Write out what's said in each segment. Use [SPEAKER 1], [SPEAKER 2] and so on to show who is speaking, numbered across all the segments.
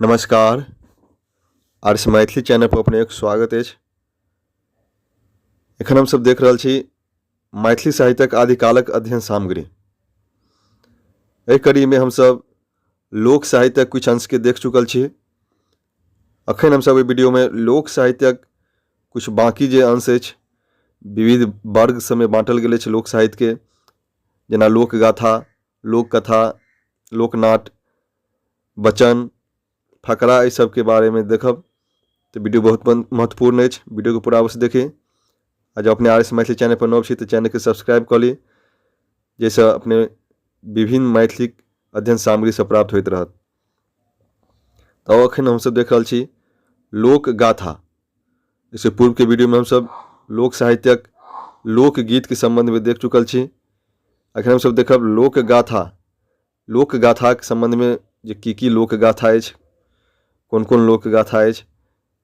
[SPEAKER 1] नमस्कार, आर मैथिली चैनल पर अपने स्वागत अछि। एखन हमसब देख रहल छी मैथिली साहित्यक आदिकालक अध्ययन सामग्री। एहि कड़ीमे हमसब लोक साहित्यक किछु अंशके देख चुकल छी। अखन हमसब एहि वीडियोमे लोक साहित्यक किछु बाँकी जे अंश अछि, विविध वर्ग सबमे बाँटल गेल अछि लोक साहित्यके, जेना लोकगाथा, लोककथा, लोकनाट, वचन, फकरा, एहि सबके बारेमे देखब। तऽ वीडियो बहुत महत्वपूर्ण अछि, वीडियोके पूरा अवश्य देखी। आ जँ अपने आर एस मैथिली चैनल पर नव छी तऽ चैनलके सब्सक्राइब कऽ ली, जाहिसँ अपने विभिन्न मैथिलीक अध्ययन सामग्री सब प्राप्त होइत रहत। तऽ एखन हमसब देख रहल छी लोकगाथा। एहिसँ पूर्वके वीडियोमे हमसब लोक साहित्यक लोकगीतके सम्बन्धमे देख चुकल छी। एखन हमसब देखब लोकगाथा। लोकगाथाक सम्बन्धमे जे की की लोकगाथा अछि, कोन कोन लोकगाथा अछि,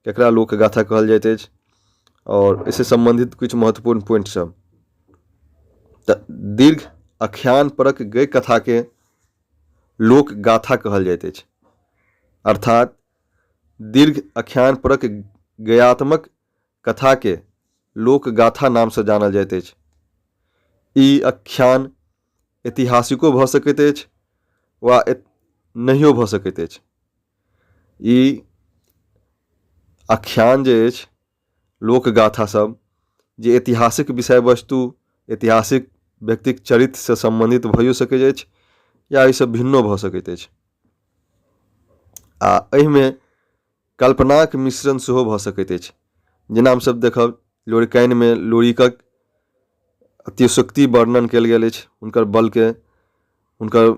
[SPEAKER 1] ककरा लोकगाथा कहल जाइत अछि आओर एहिसँ सम्बन्धित किछु महत्वपूर्ण पॉइंट सब। तऽ दीर्घ आख्यान परक गेय कथाके लोकगाथा कहल जाइत अछि। अर्थात दीर्घ आख्यान परक गेयात्मक कथाके लोकगाथा नामसँ जानल जाइत अछि। ई आख्यान ऐतिहासिको भऽ सकैत अछि वा नहियो भऽ सकैत अछि। ई आख्यान जे अछि, लोकगाथा सब जे ऐतिहासिक विषय वस्तु, ऐतिहासिक व्यक्तिक चरित्रसँ सम्बन्धित भइयो सकैत अछि या एहिसँ भिन्नो भऽ सकैत अछि। आ एहिमे कल्पनाक मिश्रण सेहो भऽ सकैत अछि। जेना हमसब देखब लोरिकाइनमे लोरिकक अतिशयोक्ति वर्णन कयल गेल अछि, हुनकर बलके, हुनकर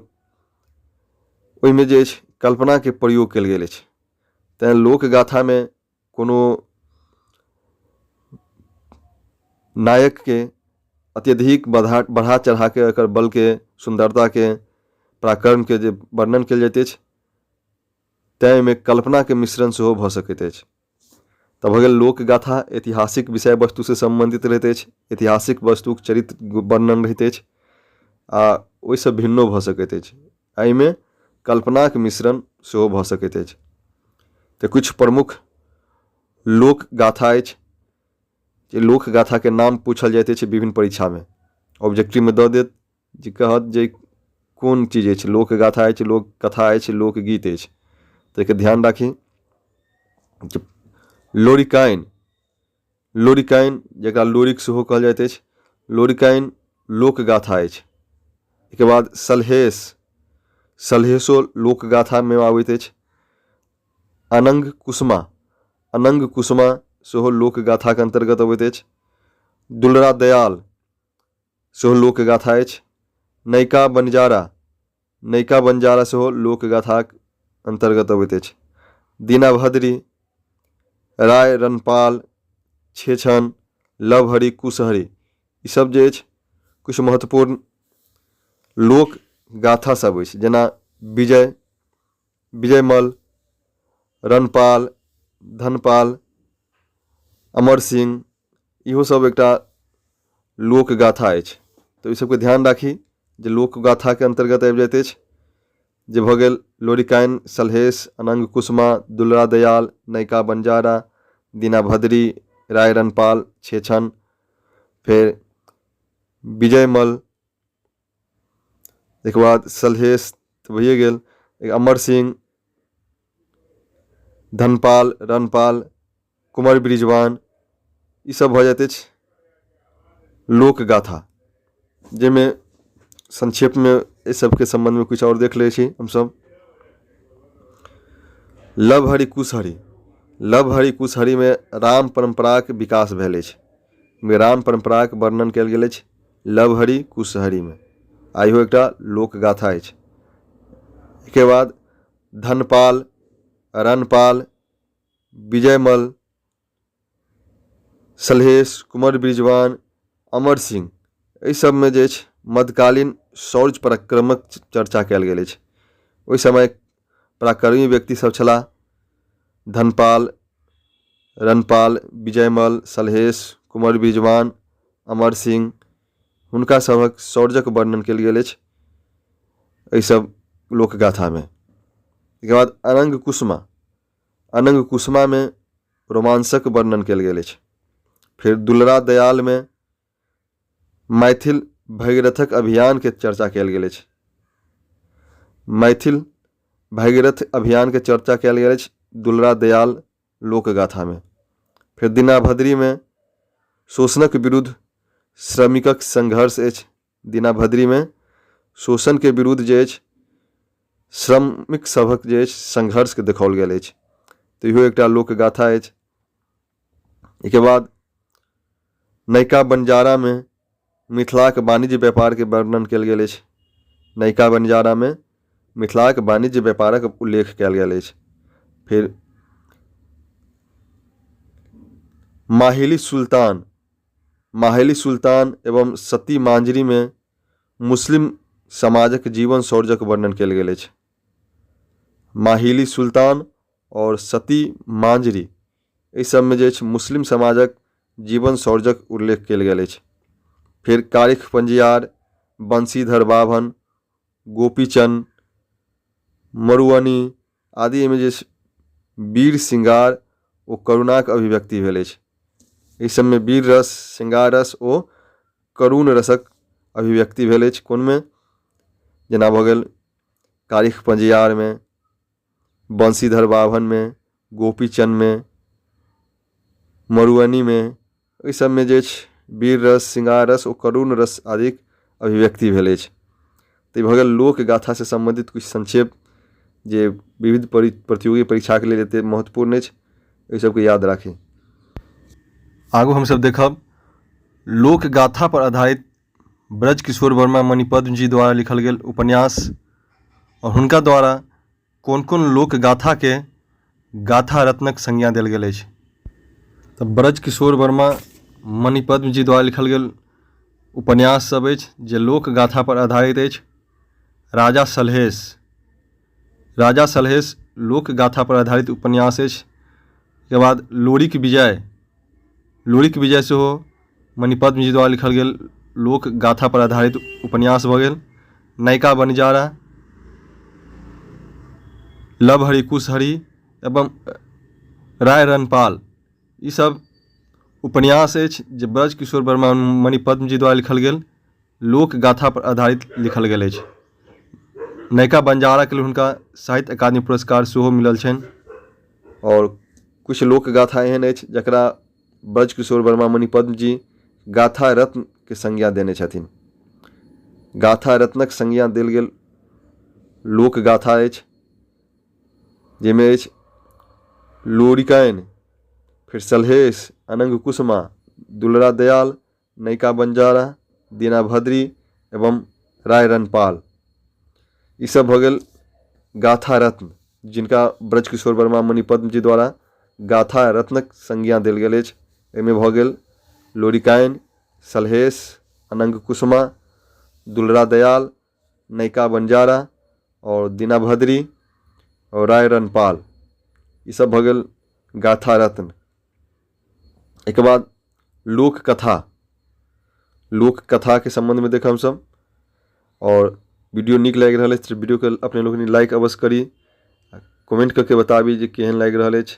[SPEAKER 1] ओहिमे जे अछि कल्पनाके प्रयोग कयल गेल अछि। तैँ लोकगाथामे कोनो नायकके अत्यधिक बढ़ा बढ़ा चढ़ाके एकर बलके, सुन्दरताके, पराक्रमके जे वर्णन कयल जाइत अछि, तैँ एहिमे कल्पनाके मिश्रण सेहो भऽ सकैत अछि। तऽ भऽ गेल लोकगाथा ऐतिहासिक विषय वस्तुसँ सम्बन्धित रहैत अछि, ऐतिहासिक वस्तुक चरित्र वर्णन रहैत अछि आ ओहिसँ भिन्नो भऽ सकैत अछि। एहिमे कल्पनाक मिश्रण सेहो भऽ सकैत अछि। तऽ किछु प्रमुख लोकगाथा अछि जे लोकगाथाके नाम पूछल जाइत अछि विभिन्न परीक्षामे, ऑब्जेक्टिवमे दऽ देत जे कहत जे कोन चीज अछि, लोकगाथा अछि, लोककथा अछि, लोकगीत अछि। ताहिके ध्यान राखी जे लोरिकाइन, लोरिकाइन जकरा लोरिक सेहो कहल जाइत अछि, लोरिकाइन लोकगाथा अछि। एहिके बाद सलहेस, सलहेसो लोकगाथामे आबैत अछि। अनंग कुसुमा, अनंग कुसुमा सेहो लोकगाथाके अन्तर्गत अबैत अछि। दुलरा दयाल सेहो लोकगाथा अछि। नैका बनिजारा, नैका बनिजारा सेहो लोकगाथाक अन्तर्गत अबैत अछि। दीनाभद्री, राय रणपाल, छेछन, लवहरि कुशहरि, ईसभ जे अछि किछु महत्वपूर्ण लोकगाथा सभ अछि। जेना विजय, विजयमल, रणपाल, धनपाल, अमर सिंह, इहो सब एकटा लोकगाथा अछि। तऽ ओहि सबके ध्यान राखी जे लोकगाथाके अन्तर्गत आबि जाइत अछि। जे भऽ गेल लोरिकाइन, सलहेस, अनंग कुसुमा, दुलरा दयाल, नैका बनिजारा, दीनाभद्री, राय रणपाल, छेछन, फेर विजयमल, ताहिके बाद सलहेस तऽ भइए गेल, अमर सिंह, धनपाल, रणपाल, कुंवर ब्रिजवान, ईसभ भऽ जाइत अछि लोकगाथा, जाहिमे संक्षेपमे एहि सभके सम्बन्धमे किछु आओर देख लै छी हमसभ। लव हरि कुश हरि, लव हरि कुश हरिमे राम परम्पराक विकास भेल अछि। राम परम्पराक वर्णन कयल गेल अछि लव हरि कुश हरिमे, आ इहो एकटा लोकगाथा अछि। एहिके बाद धनपाल, रणपाल, विजयमल, सलहेश, कुंवर ब्रिजवान, अमर सिंह, एहि सबमे जे अछि मध्यकालीन शौर्य पराक्रमक चर्चा कयल गेल अछि। ओहि समय पराक्रमी व्यक्ति सब छलाह धनपाल, रणपाल, विजयमल, सलहेश, कुंवर ब्रिजवान, अमर सिंह, हुनका सभक शौर्यक वर्णन कयल गेल अछि एहि सब लोकगाथामे। एहिके बाद अनंग कुसुमा। अनंग कुसुमामे रोमांसक वर्णन कयल गेल अछि। फेर दुलरा दयालमे मैथिल भगीरथक अभियानके चर्चा कयल गेल अछि। मैथिल भगीरथ अभियानके चर्चा कयल गेल अछि दुलरा दयाल लोकगाथामे। फेर दीनाभद्रीमे शोषणक विरुद्ध श्रमिकक संघर्ष अछि। दीनाभद्रीमे शोषणके विरुद्ध जे अछि श्रमिक सभक जे अछि संघर्षके देखाओल गेल अछि। तऽ इहो एकटा लोकगाथा अछि। एहिके बाद नयका बनिजारामे मिथिलाक वाणिज्य व्यापारके वर्णन कयल गेल अछि। नयका बनिजारामे मिथिलाक वाणिज्य व्यापारक उल्लेख कयल गेल अछि। फेर माहिली सुल्तान, माहिली सुल्तान एवं सती मांजरीमे मुस्लिम समाजक जीवन शौर्यक वर्णन कयल गेल अछि। माहिली सुल्तान आओर सती मांजरी एहि सबमे जे अछि मुस्लिम समाजक जीवन शौर्यक उल्लेख कयल गेल अछि। फेर कारिख पंजियार, बंशीधर बाभन, गोपीचन्द, मरुअनी आदि एहिमे जे छै वीर श्रृंगार ओ करुणाक अभिव्यक्ति भेल अछि। एहि सबमे वीर रस, श्रृंगार रस ओ करुण रसक अभिव्यक्ति भेल अछि। कोनमे? जेना भऽ गेल कारिख पंजियारमे, बंशीधर बाभनमे, गोपीचन्दमे, मरुअनीमे, एहि सबमे जे अछि वीर रस, श्रृंगार रस ओ करुण रस आदिक अभिव्यक्ति भेल अछि। तऽ ई भऽ गेल लोकगाथासँ सम्बन्धित किछु संक्षेप जे विविध प्रतियोगी परीक्षाके लेल एतेक महत्वपूर्ण अछि। एहि सबके याद राखी। आगू हमसब देखब लोकगाथा पर आधारित ब्रजकिशोर वर्मा मणिपद्म जी द्वारा लिखल गेल उपन्यास आओर हुनका द्वारा कोन कोन लोकगाथाके गाथा रत्नक संज्ञा देल गेल अछि। तऽ ब्रजकिशोर वर्मा मणिपद्म जी द्वारा लिखल गेल उपन्यास सब अछि जे लोकगाथा पर आधारित अछि। राजा सलहेश, राजा सलहेश लोकगाथा पर आधारित उपन्यास अछि। ओहिके बाद लोरिक विजय, लोरिक विजय सेहो मणिपद्म जी द्वारा लिखल गेल लोकगाथा पर आधारित उपन्यास भऽ गेल। नयिका बनिजारा, लव हरि कुश हरि एवं राय रणपाल ई सब उपन्यास अछि जे ब्रजकिशोर वर्मा मणिपद्म जी द्वारा लिखल गेल लोकगाथा पर आधारित लिखल गेल अछि। नयिका बनिजाराके लेल हुनका साहित्य अकादमी पुरस्कार सेहो मिलल छनि। आओर किछु लोकगाथा एहन अछि जकरा ब्रजकिशोर वर्मा मणिपद्म जी गाथा रत्नके संज्ञा देने छथिन। गाथा रत्नक संज्ञा देल गेल लोकगाथा अछि जाहिमे अछि लोरिकाइन, फेर सलहेश, अनंग कुसुमा, दुलरा दयाल, नयिका बनिजारा, दीनाभद्री एवं राय रणपाल। ई सब भऽ गेल गाथा रत्न जिनका ब्रजकिशोर वर्मा मणिपद्म जी द्वारा गाथा रत्नक संज्ञा देल गेल अछि। एहिमे भऽ गेल लोरिकाइन, सलहेश, अनंग कुसुमा, दुलरा दयाल, नयिका बनिजारा आओर दीनाभद्री आओर राय रणपाल। ई सब भऽ गेल गाथा रत्न। एहिके बाद लोककथा, लोककथाके सम्बन्धमे देखब हमसब। आओर वीडियो नीक लागि रहल अछि तऽ वीडियोके अपने लोकनि लाइक अवश्य करी, कमेंट कऽ के बताबी जे केहन लागि रहल अछि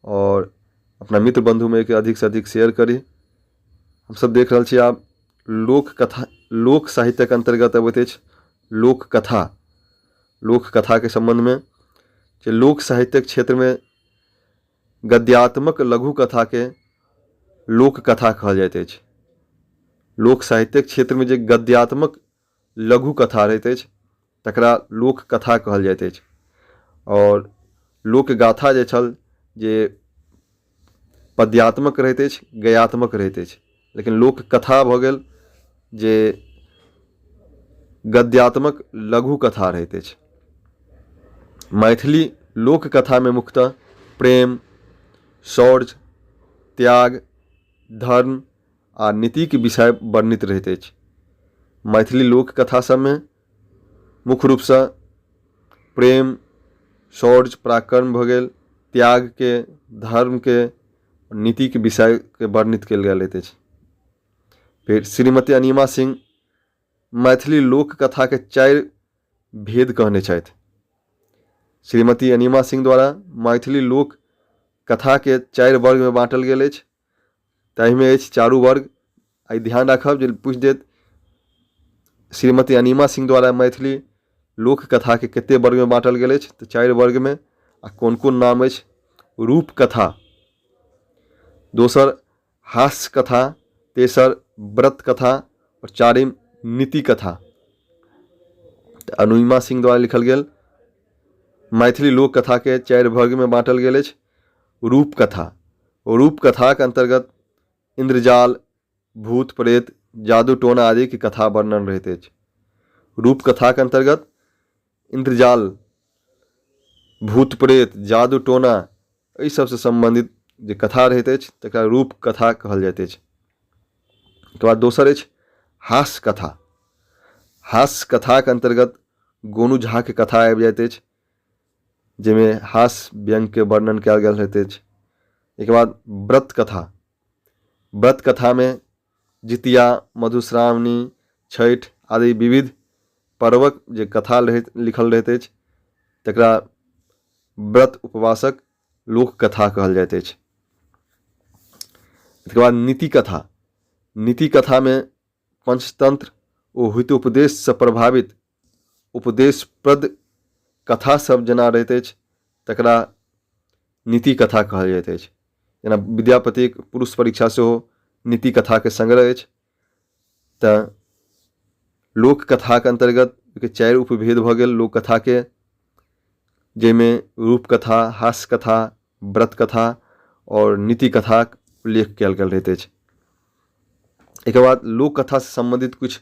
[SPEAKER 1] आओर अपना मित्र बन्धुमे एहिके अधिकसँ अधिक शेयर करी। हमसब देख रहल छी आब लोककथा, लोक साहित्यक अन्तर्गत अबैत अछि लोककथा। लोककथाके सम्बन्धमे जे लोक साहित्यक क्षेत्रमे गद्यात्मक लघु कथाके लोककथा कहल जाइत अछि। लोक साहित्यक क्षेत्रमे जे गद्यात्मक लघु कथा रहैत अछि तकरा लोककथा कहल जाइत अछि। आओर लोकगाथा जे छल जे पद्यात्मक रहैत अछि, गयात्मक रहैत अछि, लेकिन लोककथा भऽ गेल जे गद्यात्मक लघु कथा रहैत अछि। मैथिली लोककथामे मुख्यतः प्रेम, शौर्य, त्याग, धर्म आ नीतिके विषय वर्णित रहैत अछि। मैथिली लोककथा सभमे मुख्य रूपसँ प्रेम, शौर्य, पराक्रम भऽ गेल, त्यागके, धर्मके, नीतिके विषयके वर्णित कयल गेल रहैत अछि। फेर श्रीमती अनिमा सिंह मैथिली लोककथाके 4 भेद कहने छथि। श्रीमती अनिमा सिंह द्वारा मैथिली लोक कथाके चारि वर्गमे बाँटल गेल अछि। ताहिमे अछि चारू वर्ग। आइ ध्यान राखब जे पूछि देत श्रीमती अनिमा सिंह द्वारा मैथिली लोक कथाके कतेक वर्गमे बाँटल गेल अछि, तऽ चारि वर्गमे। आ कोन कोन नाम अछि? रूप कथा, दोसर हास्य कथा, तेसर व्रत कथा आओर चारिम नीति कथा। तऽ अनुइमा सिंह द्वारा लिखल गेल मैथिली लोक कथाके चारि वर्गमे बाँटल गेल अछि। रूप कथा, रूप कथाक अन्तर्गत इन्द्रजाल, भूत प्रेत, जादू टोना आदिके कथा वर्णन रहैत अछि। रूप कथाक अन्तर्गत इन्द्रजाल, भूत प्रेत, जादू टोना एहि सबसँ सम्बन्धित जे कथा रहैत अछि तकरा रूप कथा कहल जाइत अछि। ओकर बाद दोसर अछि हास्य कथा। हास्य कथाक अन्तर्गत गोनू झाके कथा आबि जाइत अछि, जाहिमे हास्य व्यङ्गके वर्णन कयल गेल रहैत अछि। एहिके बाद व्रत कथा। व्रत कथामे जितिया, मधुश्रावणी, छठि आदि विविध पर्वक जे कथा रहैत लिखल रहैत अछि तकरा व्रत उपवासक लोककथा कहल जाइत अछि। तकर बाद नीति कथा। नीति कथामे पंचतंत्र ओ हितोपदेशसँ प्रभावित उपदेशप्रद कथा सब जेना रहैत अछि तकरा नीति कथा कहल जाइत अछि। जेना विद्यापतिक पुरुष परीक्षा सेहो नीति कथाके संग्रह अछि। तऽ लोककथाके अन्तर्गत चारि उपभेद भऽ गेल लोककथाके, जाहिमे रूपकथा, हास्य कथा, व्रत कथा आओर नीति कथाक उल्लेख कयल गेल रहैत अछि। एकर बाद लोककथासँ सम्बन्धित किछु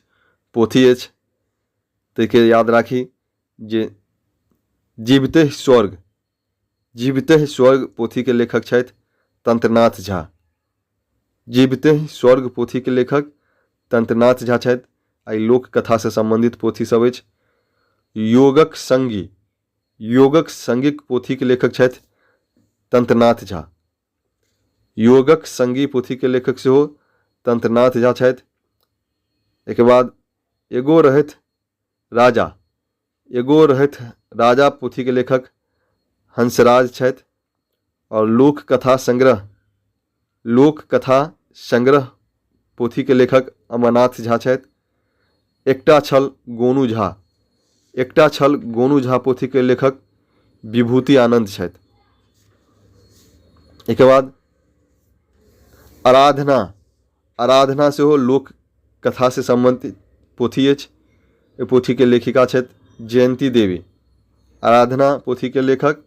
[SPEAKER 1] पोथी अछि, ताहिके याद राखी जे जीविते स्वर्ग, जीविते स्वर्ग पोथीके लेखक छथि तंत्रनाथ झा। जीविते स्वर्ग पोथीके लेखक तंत्रनाथ झा छथि। आ ई लोककथासँ सम्बन्धित पोथी सब अछि। योगक संगी, योगक संगीक पोथीके लेखक छथि तंत्रनाथ झा। योगक संगी पोथीके लेखक सेहो तंत्रनाथ झा छथि। एहिके बाद एगो रहथि राजा, एगो रहथि राजा पोथीके लेखक हंसराज छथि। आओर लोककथा संग्रह, लोककथा संग्रह पोथीके लेखक अमरनाथ झा छथि। एकटा छल गोनू झा, एकटा छल गोनू झा पोथीके लेखक विभूति आनन्द छथि। एहिके बाद आराधना, आराधना सेहो लोककथासँ सम्बन्धित पोथी अछि। एहि पोथीके लेखिका छथि जयन्ती देवी। आराधना पोथीके लेखक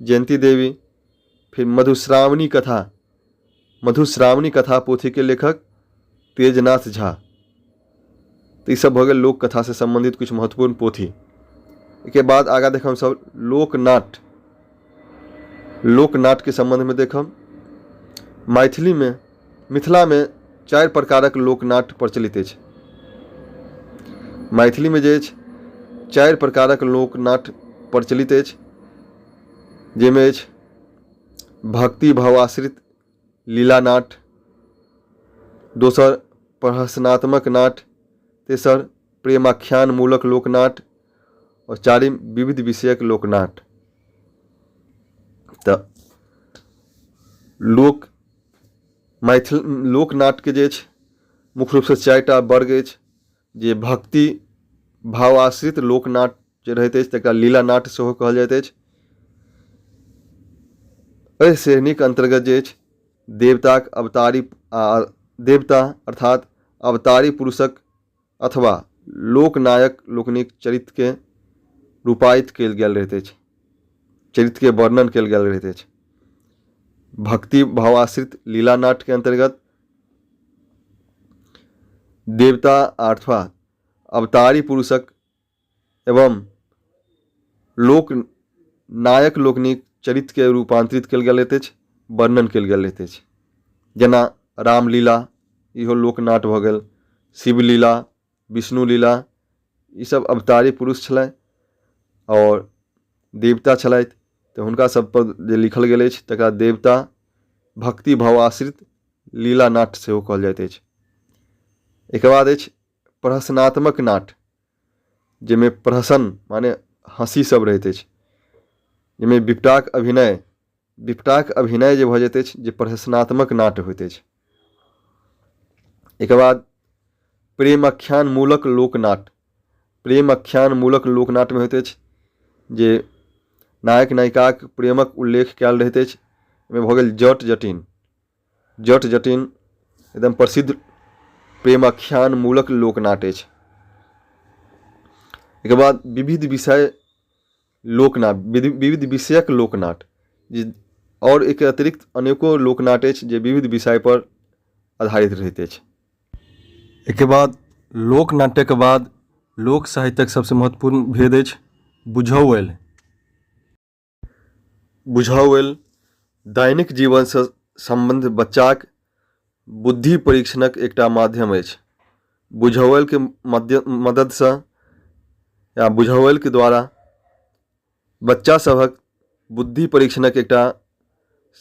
[SPEAKER 1] जयन्ती देवी। फिर मधुश्रावणी कथा, मधुश्रावणी कथा पोथीके लेखक तेजनाथ झा। तऽ ईसभ भऽ गेल लोककथासँ सम्बन्धित किछु महत्वपूर्ण पोथी। एहिके बाद आगाँ देखब हमसभ लोकनाट्य। लोकनाट्यके सम्बन्धमे देखब मैथिलीमे, मिथिलामे चारि प्रकारक लोकनाट्य प्रचलित अछि। मैथिलीमे जे अछि चारि प्रकारक लोकनाट्य प्रचलित अछि, जाहिमे अछि भक्ति भावाश्रित लीला नाट्य, दोसर प्रहसनात्मक नाट्य, तेसर प्रेमाख्यान मूलक लोकनाट्य आओर चारिम विविध विषयक लोकनाट्य। तऽ लोक मैथिल लोकनाट्यके जे अछि मुख्य रूपसँ चारिटा वर्ग अछि, जे भक्ति भावाश्रित लोकनाट्य जे रहैत अछि तकरा लीला नाट्य सेहो कहल जाइत अछि। एहि श्रेणीक अन्तर्गत जे अछि देवताक अवतारी आ देवता अर्थात अवतारी पुरुषक अथवा लोकनायक लोकनिक चरित्रके रूपायित कयल गेल रहैत अछि, चरित्रके वर्णन कयल गेल रहैत अछि। भक्ति भावाश्रित लीला नाट्यके अन्तर्गत देवता अथवा अवतारी पुरुषक एवं लोक नायक लोकनिक चरित्रके रूपान्तरित कयल गेल रहैत अछि, वर्णन कयल गेल रहैत अछि। जेना रामलीला, इहो लोकनाट्य भऽ गेल, शिवलीला, विष्णु लीला, ईसभ अवतारी पुरुष छलै आओर देवता छलथि, तऽ हुनका सभपर जे लिखल गेल अछि तकरा देवता भक्ति भावाश्रित लीला नाट्य सेहो कहल जाइत अछि। एकर बाद अछि प्रहसनात्मक नाट्य, जाहिमे प्रहसन माने हँसी सब रहैत अछि, जाहिमे विपटाक अभिनय विपटाक अभिनय जे भऽ जाइत अछि जे प्रहसनात्मक नाट्य होइत अछि। एकर बाद प्रेमाख्यान मूलक लोकनाट्य। प्रेमाख्यान मूलक लोकनाट्यमे होइत अछि जे नायक नायिकाक प्रेमक उल्लेख कयल रहैत अछि। एहिमे भऽ गेल जट जटिन। जट जटिन एकदम प्रसिद्ध प्रेमाख्यान मूलक लोकनाट्य अछि। एकर बाद विविध विषय लोकनाट्य, विविध विषयक लोकनाट्य जे आओर एहिके अतिरिक्त अनेको लोकनाट्य अछि जे विविध विषयपर आधारित रहैत अछि। एहिके बाद लोकनाट्यके बाद लोक साहित्यक सबसँ महत्वपूर्ण भेद अछि बुझौअलि। बुझौअलि दैनिक जीवनसँ सम्बन्ध बच्चाक बुद्धि परीक्षणक एकटा माध्यम अछि। बुझौअलिके मदतिसँ या बुझौअलिके द्वारा बच्चा सभक बुद्धि परीक्षणक एकटा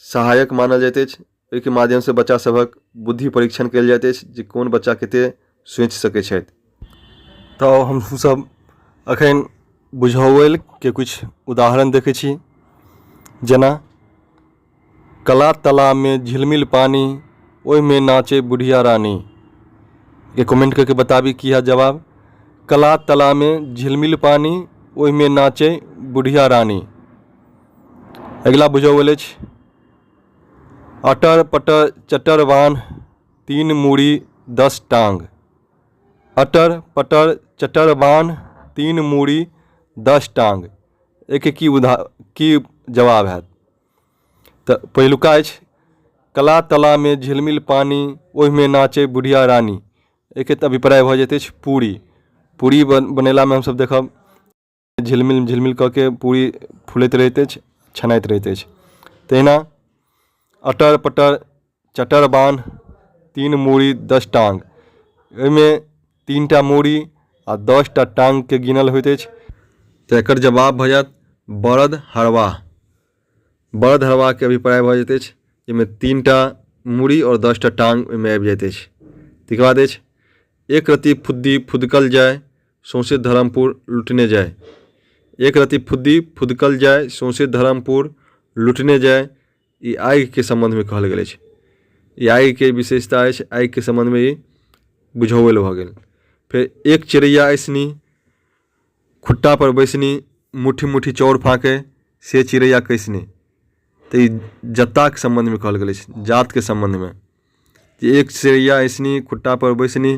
[SPEAKER 1] सहायक मानल जाइत अछि। ओहिके माध्यमसँ बच्चा सभक बुद्धि परीक्षण कयल जाइत अछि जे कोन बच्चा कतेक सोचि सकै छथि। तऽ हमसभ एखन बुझौअलिके किछु उदाहरण देखै छी, जेना कला तालाबमे झिलमिल पानि ओहिमे नाचै बुढ़िया रानी। के कमेंट कऽ के बताबी की हैत जवाब। कला तालाबमे झिलमिल पानि ओहिमे नाचै बुढ़िया रानी। अगिला बुझौअलि अछि अटर पटर चटर बान्ह तीन मूड़ी 10 टाँग। अटर पटर चटर बान्ह तीन मूड़ी 10 टाँग। एहिके की उदा की जवाब हैत? तऽ पहिलुका अछि कला तलामे झिलमिल पानि ओहिमे नाचै बुढ़िया रानी। एहिके तऽ अभिप्राय भऽ जाइत अछि पूरी। पूरी बनेलामे हमसभ देखब झिलमिल झिलमिल कऽ के पूरी फूलैत रहैत अछि, छनाइत रहैत अछि। तहिना अटर पटर चटर बान्ह तीन मूड़ी 10 टाँग। एहिमे 3टा मूड़ी आ 10टा टाँगके गिनल होइत अछि। तऽ एकर जवाब भऽ जायत बरद हरवाह। बरद हरवाहके अभिप्राय भऽ जाइत अछि जाहिमे 3टा मूड़ी आओर 10टा टाँग ओहिमे आबि जाइत अछि। ताहिके बाद अछि एक रत्ती फुद्दी फुदकल जाय सौँसे धर्मपुर लुटने जाय। एक रत्ती फुद्दी फुदकल जाय सौँसे धर्मपुर लुटने जाय। ई आगिके सम्बन्धमे कहल गेल अछि। ई आगिके विशेषता अछि, आगिके सम्बन्धमे ई बुझौअलि भऽ गेल। फेर एक चिड़ैया ऐसनी खुट्टापर बैसनी मुट्ठी मुट्ठी चाउर फाँके से चिड़ैया कैसनी। तऽ ई जत्ताके सम्बन्धमे कहल गेल अछि, जातके सम्बन्धमे जे एक चिड़ैया ऐसनी खुट्टापर बैसनी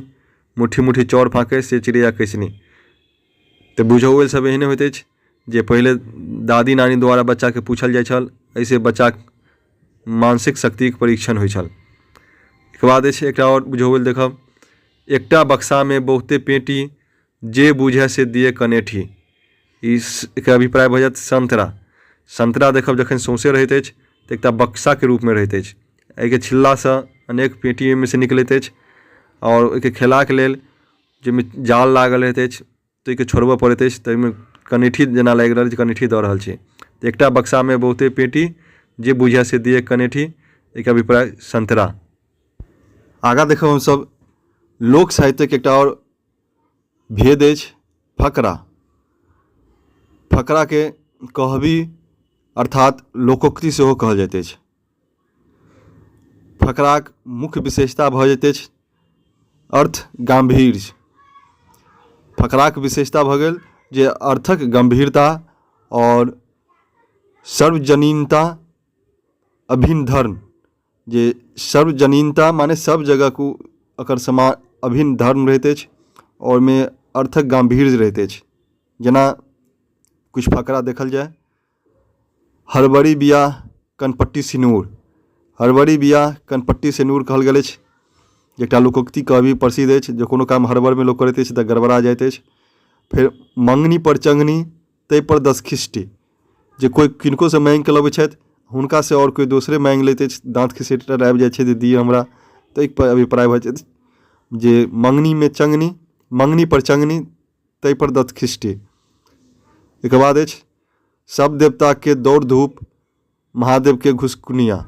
[SPEAKER 1] मुट्ठी मुट्ठी चाउर फाँके से चिड़ैया कैसनी। तऽ बुझौअलि सब एहने होइत अछि जे पहिले दादी नानी द्वारा बच्चाके पूछल जाइ छल। एहिसँ बच्चाके मानसिक शक्तिके परीक्षण होइ छल। एहिके बाद अछि एकटा आओर बुझौअलि देखब, एकटा बक्सामे बहुते पेटी जे बुझए से दिए कनेठी। ई एकर अभिप्राय भऽ जायत संतरा। संतरा देखब जखन सौँसे रहैत अछि तऽ एकटा बक्साके रूपमे रहैत अछि। एहिके छिललासँ अनेक पेटी ओहिमेसँ निकलैत अछि आओर ओहिके खेलाके लेल जाहिमे जाल लागल रहैत अछि ताहिके छोड़बऽ पड़ैत अछि, ताहिमे कनेठी जेना लागि रहल अछि कनेठी दऽ रहल छै। एकटा बक्सामे बहुते पेटी जे बुझए से दिए कनेठी। एहिके अभिप्राय संतरा। आगाँ देखब हमसभ लोक साहित्यके एकटा आओर भेद अछि फकरा। फकराके कहबी अर्थात लोकोक्ति सेहो कहल जाइत अछि। फकराक मुख्य विशेषता भऽ जाइत अछि अर्थ गाम्भीर्य। फकराक विशेषता भऽ गेल जे अर्थक गम्भीरता आओर सार्वजनीनता अभिन्न धर्म, जे सार्वजनीनता माने सब जगहके ओ एकर समान अभिन्न धर्म रहैत अछि आओर ओहिमे अर्थक गाम्भीर्य रहैत अछि। जेना किछु फकरा देखल जाय, हड़बड़ी बियाह कनपट्टी सिनूर। हड़बड़ी बियाह कनपट्टी सिनूर कहल गेल अछि। एकटा लोकोक्ति कहबी प्रसिद्ध अछि जे कोनो काम हड़बड़मे लोक करैत अछि तऽ गड़बड़ा जाइत अछि। फेर मङ्गनी पर चङ्गनी ताहिपर दसखिष्टी, जे कोइ किनकोसँ माङ्गिकऽ लबै छथि हुनकासँ आओर कोइ दोसरे माङ्गि लैत अछि, दाँत खिसैटल आबि जाइ छै जे दिअ हमरा, ताहिपर अभिप्राय भऽ जाइत जे मङ्गनीमे चङ्गनी, मङ्गनी पर चङ्गनी ताहिपर दतखिष्टी। एहिके बाद अछि सब देवताके दौड़ धूप महादेवके घुसकुनिया।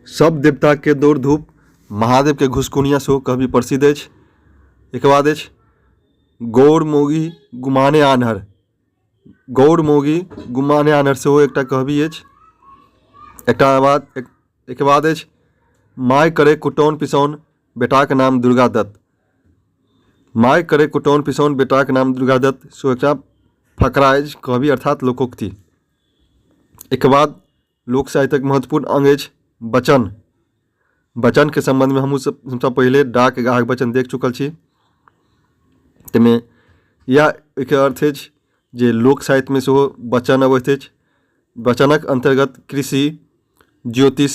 [SPEAKER 1] सब देवताके दौड़ धूप महादेवके घुसकुनिया सेहो कहबी प्रसिद्ध अछि। एहिके बाद अछि गौर मौगी गुमाने आन्हर। गौर मौगी गुमाने आन्हर सेहो एकटा कहबी अछि। एकटा बाद एहिके बाद अछि माय करे कुटौन पिसौन बेटाक नाम दुर्गा दत्त। माय करे कुटौन पिसौन बेटाक नाम दुर्गा दत्त सेहो एकटा फकरा अछि, कहबी अर्थात लोकोक्ति। एहिके बाद लोक साहित्यक महत्वपूर्ण अंग अछि वचन। वचनके सम्बन्धमे हमहूँ सब हमसब पहिले डाक गाहक वचन देख चुकल छी। ताहिमे इएह ओहिके अर्थ अछि जे लोक साहित्यमे सेहो वचन अबैत अछि। वचनक अन्तर्गत कृषि, ज्योतिष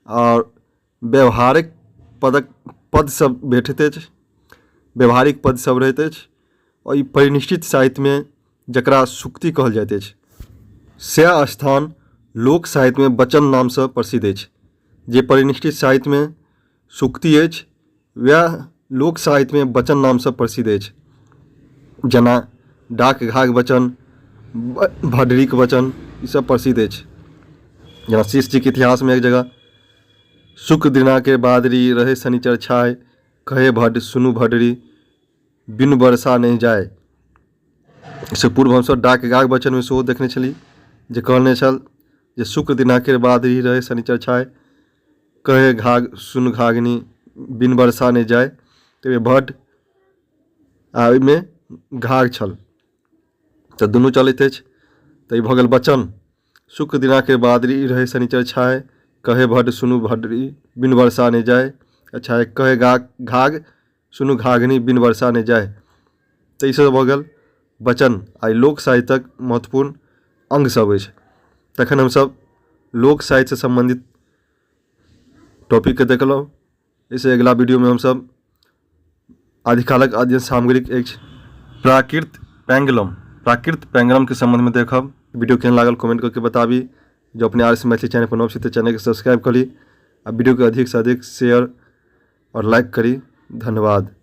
[SPEAKER 1] आओर व्यवहारिक पदक पद सब भेटैत अछि, व्यवहारिक पद सब रहैत अछि आओर ई परिनिष्ठित साहित्यमे जकरा सूक्ति कहल जाइत अछि सएह स्थान लोक साहित्यमे वचन नामसँ प्रसिद्ध अछि। जे परिनिष्ठित साहित्यमे सूक्ति अछि वएह लोक साहित्यमे वचन नामसँ प्रसिद्ध अछि। जेना डाक घाघ वचन, भड्डरीके वचन ईसभ प्रसिद्ध अछि। जेना शेषजीके इतिहासमे एक जगह शुक्र दिनाके बादरी रहै शनिचर छाय कहे भड्ड सुनू भड्डरी बिनु वर्षा नहि जाय। एहिसँ पूर्व हमसभ डाक घाघ वचनमे सेहो देखने छली जे कहने छल जे शुक्र दिनाके बादरी रहै शनिचर छाय कहे घाघ सुन घाघनी बिन वर्षा नहि जाय। तऽ ओहिमे भड्ड आ ओहिमे घाघ छल तऽ दुनू चलैत अछि। तऽ ई भऽ गेल वचन। शुक्र दिनाके बादरी रहै शनिचर छाय कहे भड्ड सुनू भड्डरी बिन वर्षा नहि जाय। अच्छा कहे घाघ सुनू घाघनी बिन वर्षा नहि जाय। तऽ ईसभ भऽ गेल वचन आ ई लोक साहित्यक महत्वपूर्ण अङ्गसभ अछि। तखन हमसभ लोक साहित्यसँ सम्बन्धित टॉपिकके देखलहुँ। एहिसँ अगिला वीडियोमे हमसभ आदिकालक अध्ययन सामग्रीक अछि प्राकृत पैंगलम, प्राकृत पैंगलमके सम्बन्धमे देखब। वीडियो केहन लागल कमेंट करके बताबी। जँ अपने आर एस मैथिली चैनल पर नव छी तऽ चैनलके सब्सक्राइब करी आ वीडियोके अधिकसँ अधिक शेयर आओर लाइक करी। धन्यवाद।